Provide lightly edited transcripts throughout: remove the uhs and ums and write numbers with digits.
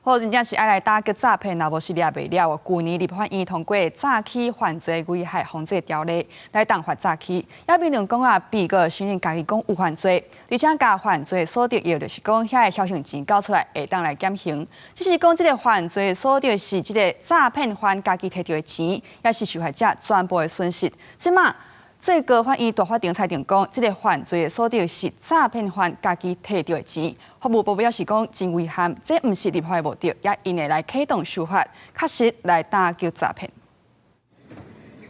好，真正是愛來打擊詐騙，若無是掠袂了。舊年立法院通過詐欺犯罪危害防制條例來重罰詐欺，也面臨講啊，被告承認家己講有犯罪，而且共犯罪所得，也就是講遐个僥倖錢交出來，會當來減刑。只是講這个犯罪所得是這个詐騙犯家己提著的錢，抑是受害者全部的損失。這馬最高法院大法庭裁定講，這个犯罪所得是詐騙犯家己提著的錢。法務部表示講真遺憾，這毋是立法的目的，也𪜶會來啟動修法，確實來打擊詐騙。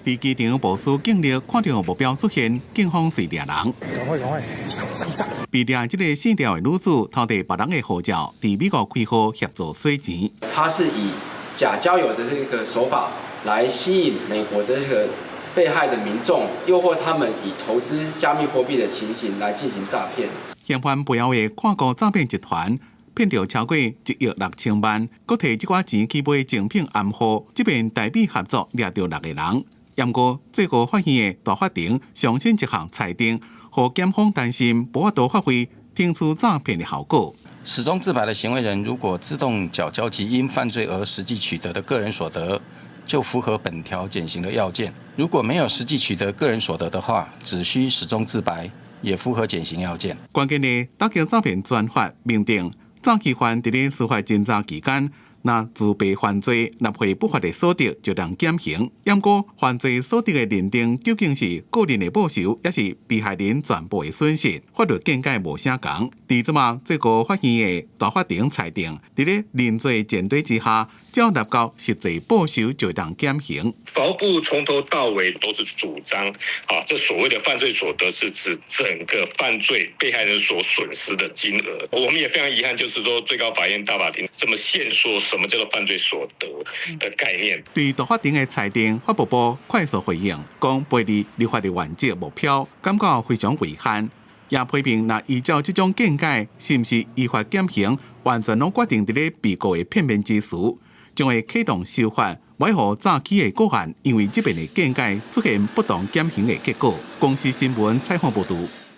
佇機場無輸警力，看著目標出現，警方隨掠人。趕快趕快，上上上！被掠這个姓廖的女子偷提別人的護照，佇美國開戶協助洗錢。他是以假交友的這個手法來吸引美國的這個被害的民眾，誘惑他們以投資加密貨幣的情形來進行詐騙。嫌犯背後的跨國詐騙集團騙著超過1億6千萬，閣提這寡錢去買精品暗號，這邊台美合作掠著六個人。毋過最高法院的大法庭上新一項裁定，予檢方擔心無法度發揮懲處詐騙的效果。始終自白的行為人，如果自動繳交其因犯罪而實際取得的個人所得，就符合本條減刑的要件。如果沒有實際取得個人所得的話，只需始終自白，也符合減刑要件。關鍵的打擊詐騙專法明定，詐欺犯佇咧司法偵查期間，若自白犯罪，納稅不法的所得就通減刑。毋過犯罪所得的認定究竟是個人的報酬，抑是被害人全部的損失？法律見解無相仝。佇這馬最高法院的大法庭裁定，佇咧認罪前提之下，只要納夠實際報酬就通減刑。法務部從頭到尾都是主張，啊，這所謂的犯罪所得是指整個犯罪被害人所損失的金額。我們也非常遺憾，就是說最高法院大法庭這麼限縮什麼叫做犯罪所得的概念。對大法庭的裁定，法務部快速回應，講背離立法的原則目標，感覺非常遺憾。也批評，若依照這種見解，是毋是依法減刑，完全攏決定佇咧被告的片面之詞，將會啟動修法，袂予詐欺的個案，因為這邊的見解出現不同減刑的結果。公視新聞採訪報導。